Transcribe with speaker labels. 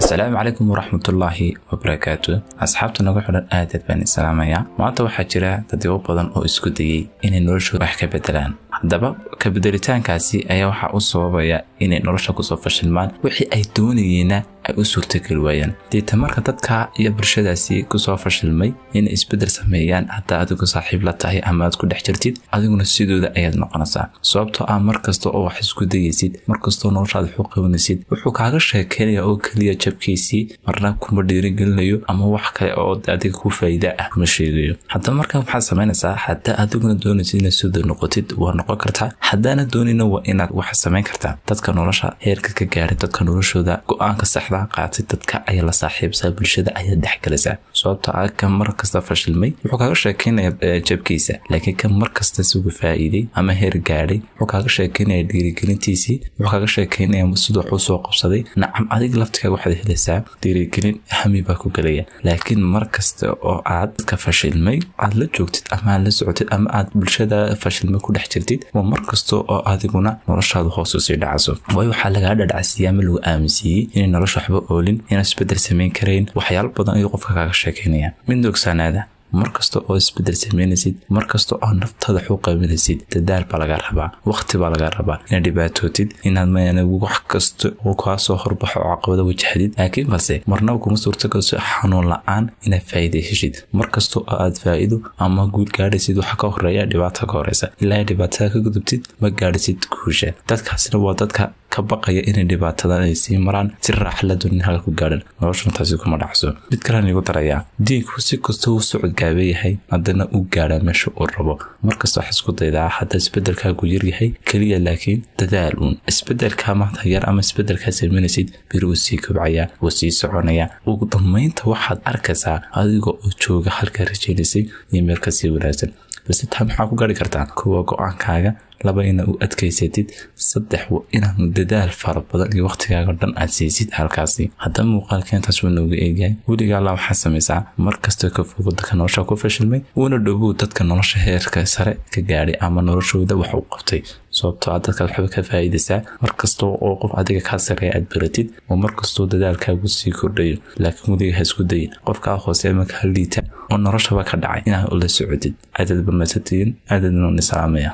Speaker 1: Asalaamu calaykum waraxmatullaahi wabarakaatu. Asxaabta nagu xidhan, aad aad baan islaamayaa. Maanta waxaa jira dadyo badan oo isku dayay inay noloshooda wax ka bedelaan. Haddaba ka bedelitaankaasi ayaa waxaa u sababaya inay nolosha kusoo fashilmaan, wixii ay doonayeenna ay u suurtageli waayaan. Deeta marka dadka iyo bulshadaasi kusoo fashilmay inay isbedel sameeyaan, haddaa adigu saaxiib la tahay ama aad ku dhex jirtid, adiguna sidooda ayaad noqonaysaa. Sababtoo ah mar kasta oo wax isku dayaysid, mar kastoo noloshaada wax u qabanaysid, wuxuu kaaga sheekeynaya oo keliya jabkiisii, marna kuma dhiirigelinayo ama wax kale oo adiga ku faa'iida ah kuma sheegayo. Haddaba marka waxaad samaynaysaa, haddaa adiguna doonaysid inaad sidooda noqotid, waa noqon kartaa. Haddaana doonayna, waa inaad wax samayn kartaa. Dadka nolosha heerka ka gaaray, dadka noloshooda go-aanka saxda qaatay, dadka ayaa la saaxiibsaa, bulshada ayaa dhexgalaysaa. Sababtoo ah kan mar kasta fashilmay wuxuu kaaga sheekeynaya jabkiisa, laakiin kan mar kasta isugu faa'iiday ama heer gaadhay wuxuu kaaga sheekeynaya dhiirigelintiisii, wuxuu kaaga sheekeynaya siduu wax u soo qabsaday. Nacam, adiga laftigaaga waxaad helaysaa dhiirigelin, hami baa ku gelaya. Laakiin mar kasta oo aad dadka fashilmay aad la joogtid ama aad la socotid ama aad bulshada fashilmay ku dhex jirtid, waa mar kasta oo adiguna noloshaadu hoos usii dhacaso. Waayo waxaa lagaa dhadhacsiiyey ama lagu aaminsiiyey inay nolosha waxba oolin, inaan isbedel samayn karayn. Waxyaalo badan ayuu qofka kaaga sheekeynaya. Mid ogsanaada: mar kasta oo isbedel samaynaysid, mar kasta oo naftaada wax u qabanaysid, dadaal baa laga rabaa, waqti baa laga rabaa, inaad dhibaatootid, inaad mayana wax kasta oo kaa soo horbaxo oo caqabada wajahdid. Laakiin balse marnaba kuma suurtagalso xanuun la-aan inaad faa'iida heshid. Mar kasta oo aad faa'iido ama guul gaadhaysid, waxa ka horeeya dhibaata ka horeysa. Ilaa dhibaatada ka gudubtid, ma gaadhaysid guusha. Dadkaasina waa dadka ka baqaya inay dhibaatadan ay sii maraan, si raaxa la doonin halka ku gaadhan. Noloshuna taasi kuma dhacso. Mid kalean igu darayaa: diinku si kasta uu socod gaaban yahay, haddana uu gaadhaa meesha uu rabo. Markasta wax isku daydaa, hadda isbedelkaagu yaryahay keliya, laakiin dadaal uun. Isbedelkaa maanta yar ama isbedelkaa samaynaysid, beri uu sii kobcayaa, wuu sii soconayaa. Ugu dambeynta waxaad arkaysaa adiga oo jooga halkaa rajaynaysay iyo meel kasii wanaagsan. Balse taa maxaa ku gaari kartaa? Kuwa go-aankaaga, laba inaad u adkaysatid, saddex inaad dadaal fara badan iyo waqtigaaga dhan aad siisid halkaasi. Haddaba muuqaalkeentaas wuu nooga eegahay. Weligaa alla waxaa samaysaa, mar kasta ka fogo dadka nolosha ku fashilmay, uuna dhowow dadka nolosha heerka sare ka gaadhay ama noloshooda wax u qabtay. Sababtoo ah dadkaad waxba ka faa'iidaysaa mar kasta oo qof adiga kaa sareeya aad baratid, oo mar kastoo dadaalkaagu sii kordhayo. Laakiin weliga ha isku dayin qofkaa hoose ama kaa liita oo noloshaba ka dhacay inaad ula socotid. Aadaad bamaadsantihiin, aadaadna islaamaya.